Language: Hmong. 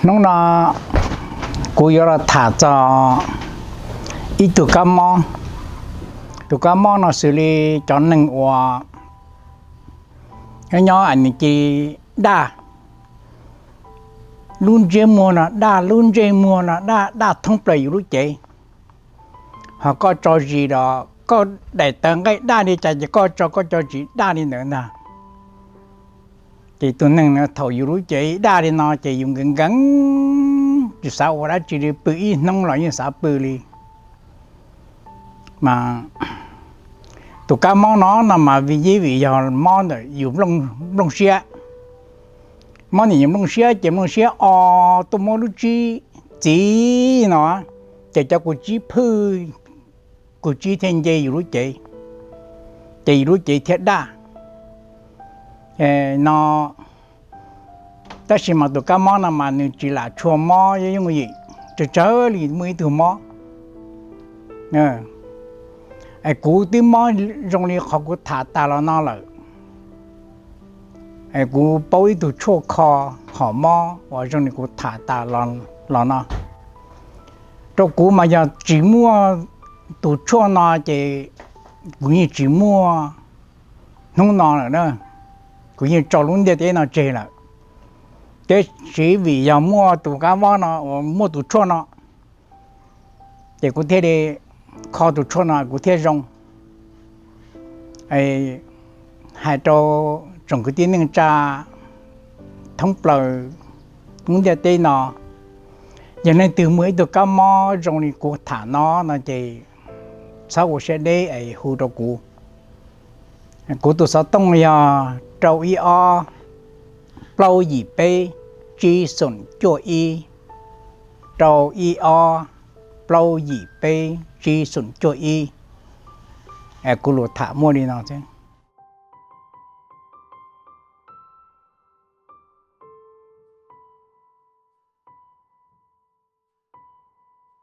Hnub no kuv yuav los tham txog ib tug kab mob. Tus kab mob no xws li cov neeg uas nyob nyob a ni ci daj, lub ntsej muag no daj, lub ntsej muag no daj, daj thoob plaws yus lub cev. Ho koj tso zis los koj daim tawv nqaij daj li cas ces koj tso koj cov zis daj li ntawd ntag. Ces tus neeg no thaum yus lub cev daj li no ces yus nkees nkees, tsis xav ua dab tsi li, pw ib hnub los yeej xav pw li. Mas tus kab mob no no mas vim yog mob ntawm yus nplooj siab. Mob ntawm yus nplooj siab ces nplooj siab o tuaj muab lub tsib txiv no, ces cov kua tsib phwj, kua tsib thiaj nce yus lub cev, ces yus lub cev thiaj daj no. Tab sis mas tus kab mob no mas nws tsis lam tshua mob yooj yooj yim, tsawg tsawg li muaj ib tug mob. Es kuv twb mob zoo li qhov kuv tham tas los no lawm. Es kuv paub ib tug tshuaj kho qhov mob uas zoo li kuv tham tas los no. Rau kuv mas yog tsis muaj tus tshuaj no ces kuv yeej tsis muaj hnub no lawm na, kuv yeej tso lub ntiaj teb no tseg lawm. Tiam sis vim yog muaj tus kab mob no uas muaj tus tshuaj no, ces kuv thiaj li kho tus tshuaj no kuv thiaj zoo. Hais rau tsoom kwv tij neej tsa thoob plaws lub ntiaj teb no, yog leej twg muaj ib tug kab mob zoo li kuv tham no no ces txhob ua siab deb es hu rau kuv. Kuv tus xov tooj yog rau ib ob plaub yim peb tsib xoom cuaj ib, rau ib ob plaub yim peb tsib xoom cuaj ib. Kuv lus tham muaj li no xwb.